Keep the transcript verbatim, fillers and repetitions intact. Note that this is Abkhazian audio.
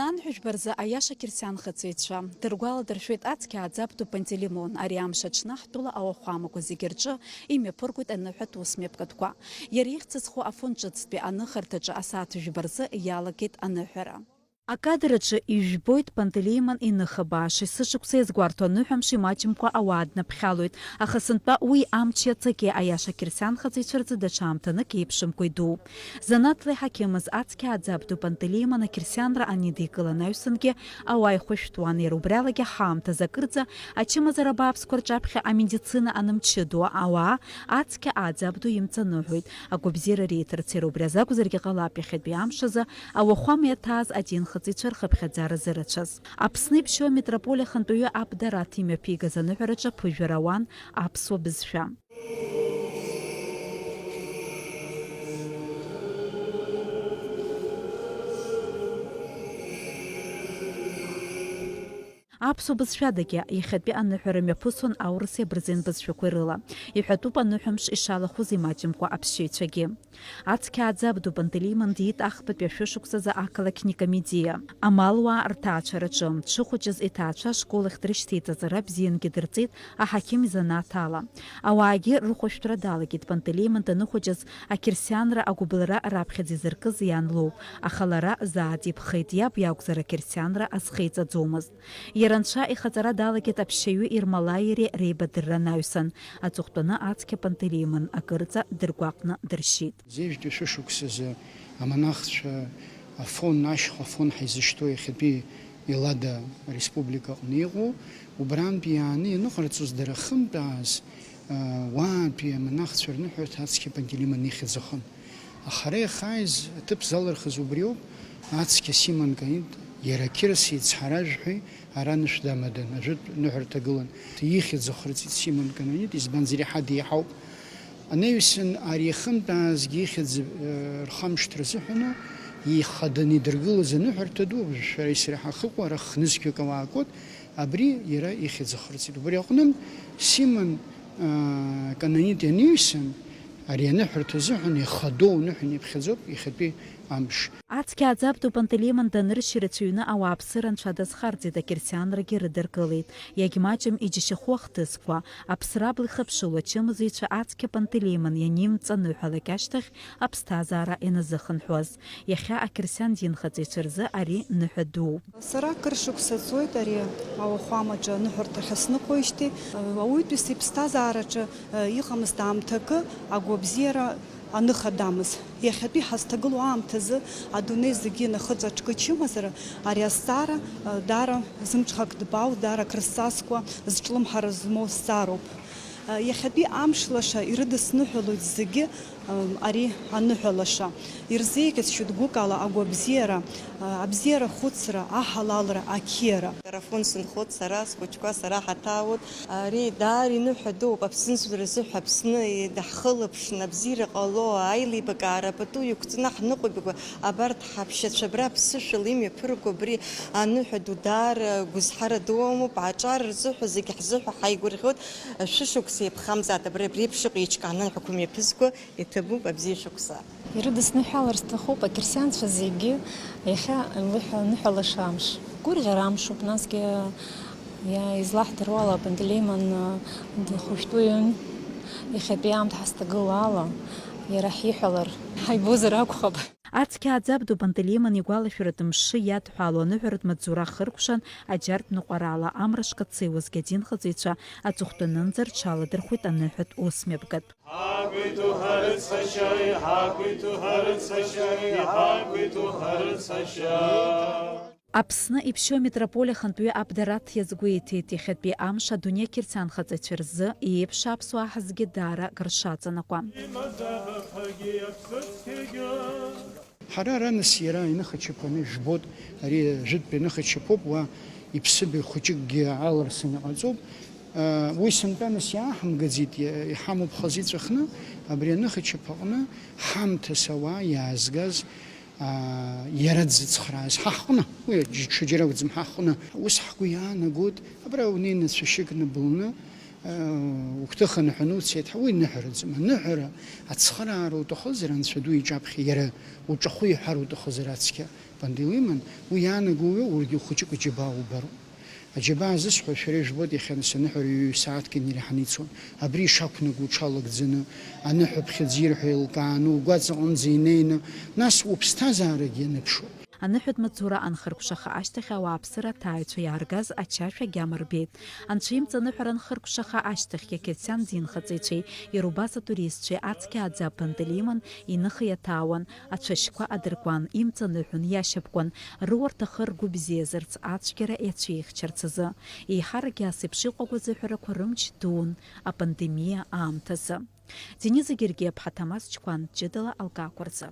Анҳәажәба рзы аиаша қьырсианхаҵаҩцәа дыргәаладыршәеит ацқьа ааӡаб ду Пантелеимон. Ари амш аҽны ҳтәыла ауахәамақәа зегьы рҿы имҩаԥыргоит аныҳәатә ус мҩаԥгатәқәа. Иара ихьӡ зху Афон ҿыцтәи аныхарҭаҿы асааҭ жәба рзы иалагеит аныҳәара. Акадр аҿы ижәбоит Пантелеимон иныха бааш есышықәса иазгәарҭо аныҳәамш имаҷымкәа ауаа днаԥхьалоит, аха сынтәа уи амч иацаки аиаша қьырсианхаҵаҩцәа рзы даҽа аамҭанык еиԥшымкәа идууп. Занааҭла иҳақьымыз ацқьа ааӡаб ду Пантелеимон ақьырсианра анидикыла анаҩсангьы ауаа ихәышәтәуан, иара убри алагьы ҳаамҭазы акырӡа ачымазара бааԥсқәа рҿаԥхьа амедицина анымчыдуа ауаа ацқьа ааӡаб ду имҵаныҳәоит. Агәабзиара риҭарц иара убри азы акәзаргьы ҟалап иахьатәи амш азы ауахәама иаҭааз адинхаҵаҩцәа рхыԥхьаӡара зырацәаз. Аԥсны иԥшьоу амитрополиа ахантәаҩы Аб Дараҭ имҩаԥигаз аныҳәараҿы аԥыжәара ауан аԥсуа бызшәа. Аԥсуа бызшәадагьы иахьатәи аныҳәара мҩаԥысуан аурыси абырзен бызшәақәеи рыла. Иҳәатәуп аныҳәамш ишалахәыз имаҷымкәа аԥсшьаҩцәагьы. Ацқьа ааӡаб ду Пантелеимон диит ахԥатәи ашәышықәсазы ақалақь Никомедиа. Амалуаа рҭаацәараҿы дшыхәыҷыз иҭаацәа ашкол ахь дрышьҭеиҵаз ара бзиангьы дырҵеит аҳақьым изанааҭ ала. Ауаагьы рыхәышәтәра далагеит Пантелеимон даныхәыҷыз ақьырсианра агәыбылра раԥхьаӡа изыркыз иан лоуп, аха лара заа диԥхеит, иаб иакәзар ақьырсианра азхеиҵаӡомызт. Иара анцәа ихаҵара далагеит аԥсшьаҩы Ермолаи иареи реибадырра анаҩсан. Аҵыхәтәаны ацқьа Пантелеимон акырӡа дыргәаҟны дыршьит. Зежәтәи шәышықәсазы амонахцәа Афон, ашьха Афон ҳаизышьҭоу иахьатәи Елада ареспублика аҟны иҟоу, убрантә иааны ианыҟарҵоз дара ахьынтәааз, уаантәи амонахцәа рныҳәарҭа ацқьа Пантелеимон ихьӡ ахын. Аха ара иахааиз аҭыԥ залырхыз убриоуп, ацқьа Симон Канит, иара ақьырсиа ицҳаражәҳәаҩ, ара анышә дамадан, ажәытә ныҳәарҭа гылан. Ихьӡ ахырҵеит Симон Канонит, избанзар иаҳа деиҳауп. Анаҩсан ари иахьынтәаазгьы ихьӡ, э, рхамышҭра азыҳәаны ихаданы идыргылаз аныҳәарҭа ду, шәареи сареи ҳахыҟоу, ара хнызқьҩык ауаа акот, абри иара ихьӡ ахырҵеит. Убри аҟнынтә Симон, э, Канонит ианаҩсан, ари аныҳәарҭа азыҳәан ихадоу аныҳәан иԥхьаӡоуп иахьатәи амш. Ацқьа ааӡаб ду Пантелеимон даныршь ирацәаҩны ауааԥсыра анцәа дазхарҵеит, ақьырсианрагьы рыдыркылеит. Иагьмаҷым иџьашьахәу ахҭысқәа, аԥсра абла ихыԥшыло ачымазаҩцәа ацқьа Пантелеимон ианимҵаныҳәалак ашьҭахь аԥсҭазаара ианазыхынҳәуаз. Иахьа ақьырсиан динхаҵаҩцәа рзы ари ныҳәа дууп. Сара кыр шықәса ҵуеит ари ауахәамаҿы аныҳәарҭахь снықәуеижьҭеи. Ауаҩытәыҩса иԥсҭазаараҿы, э, иҟамызт аамҭакы агәабзиара аныха дамыз. Иахьатәи ҳазҭагылоу аамҭазы адунеи зегьы инахыҵ аҿкы чымазара, ари азҵаара, э, даара зымҽхак дбау, даара крызҵазкуа, зҿлымҳара змоу зҵаароуп. Э, иахьатәи амш лаша ирыдысныҳәалоит зегьы, Ари аныҳәа лаша ирзеиӷьасшьоит гәыкала агәабзиара, абзиара хәыцра, аҳалалра, ақьиара. Афон сынхоит сара, схәыҷқәа сара ҳаҭаауеит. Ари даара иныҳәа дууп, Аԥсны рзыҳәа, Аԥсны даҳхылаԥшны, абзиара ҟало, аилибакаара пату иқәҵаны ҳныҟәибақәа, абарҭ ҳаҳәшьацәа абра аԥсышәала имҩаԥырго абри аныҳәа ду даара гәазҳара ду амоуп, аҿар рзыҳәа, зегь ҳзыҳәа ҳаигәырӷьоит. Шәышықәса иаԥхамзааит абри, абри еиԥш иҟоу еиҿкааны ҳақәымҩаԥызго. Иҭабуп, абзиа шықәса. Ирыдысныҳәалар сҭахуп ақьырсианцәа зегьы иахьа лыҳәа-, ныҳәа лаша амш. Гәырӷьара амшуп, насгьы, иа-, излаҳдыруа ала, Пантелеимон, ы, дыхәышәтәыҩын, иахьатәи аамҭа ҳазҭагылоу ала, иара ҳиҳәалар, ҳаибозар акәхап. Ацқьа ааӡаб ду Пантелеимон игәалашәаратә мшы иадҳәалоу аныҳәаратә маҵзура хыркәшан аџьартә ныҟәарала амра шкацеиуазгьы адинхаҵаҩцәа аҵыхәтәанынӡа рҽаладырхәит аныҳәатә ус мҩаԥгатә. Ҳақәиҭу ҳарыцҳашьареи, ҳақәиҭу ҳарыцҳашьареи, ҳақәиҭу ҳарыцҳашьа. Аԥсны иԥшьоу амитрополиа ахантәаҩы Аб Дараҭ иазгәеиҭеит, иахьатәи амш адунеи ақьырсианхаҵаҩцәа рзы еиԥш аԥсуаа ҳазгьы даара акыр шаҵанакуа. Имаӡа абаԥагьы аԥсыцқьагьы. Ҳара ара нас иара иныхачаԥаны ижәбоит, ари ажәытәтәи аныхачаԥоуп, уа иԥсыбаҩ хәыҷыкгьы аларсны иҟаҵоуп. Уи сынтәа нас иааҳамгаӡеит, иа-, иҳамоуп хазы иҵәахны, абри аныхачаԥ аҟны ҳамҭас ауаа иаазгаз, аа, иара дзыцхрааз ҳахҟны, уи џь-, ҽаџьара акәӡам, ҳахҟны. Ус ҳгәы иаанагоит, абра унеины цәашьык набылны, Угәҭыха ныҳәаны уцеит ҳәа, уи ныҳәараӡам. Аныҳәара, ацхыраара уҭахызар, Анцәа ду иҿаԥхьа иара уҿахәы иҳәар уҭахызар ацқьа, Пантелеимон уи иаанаго уи, ургьы хәыҷык аџьабаа убароуп. Аџьабаа зысҳәо, шәара ижәбоит, иахьа нас аныҳәара ҩаҩ сааҭк инеиҳаны ицон. Абри ишақәнаго уҽалагӡаны, аныҳәаԥхьыӡ ирҳәо еилкааны, угәаҵаҟынӡа инеины, нас уԥсҭазаарагьы ианыԥшуа. Аныҳәатә маҵзура анхыркәшаха ашьҭахь ауааԥсыра аҭааҩцәа иааргаз ачашә агьама рбеит. Анцәа имҵаныҳәара анхыркәшаха ашьҭахь Кьакьациан зинхаҵаҩцәеи иара убас атуристцәеи ацқьааӡа Пантелеимон иныха иаҭаауан, ацәашьқәа адыркуан, имҵаныҳәон, иашьапкуан, рыуарҭа ахы ргәы бзиазарц, ацәгьара иацәихьчарц азы. Еиҳаракгьы ас еиԥш иҟоу агәазыҳәарақәа рымч дуун апандемиа аамҭазы. Дениза Гергиаԥҳа, Ҭамаз Чқәан, ҷыдала алкаақәа рзы.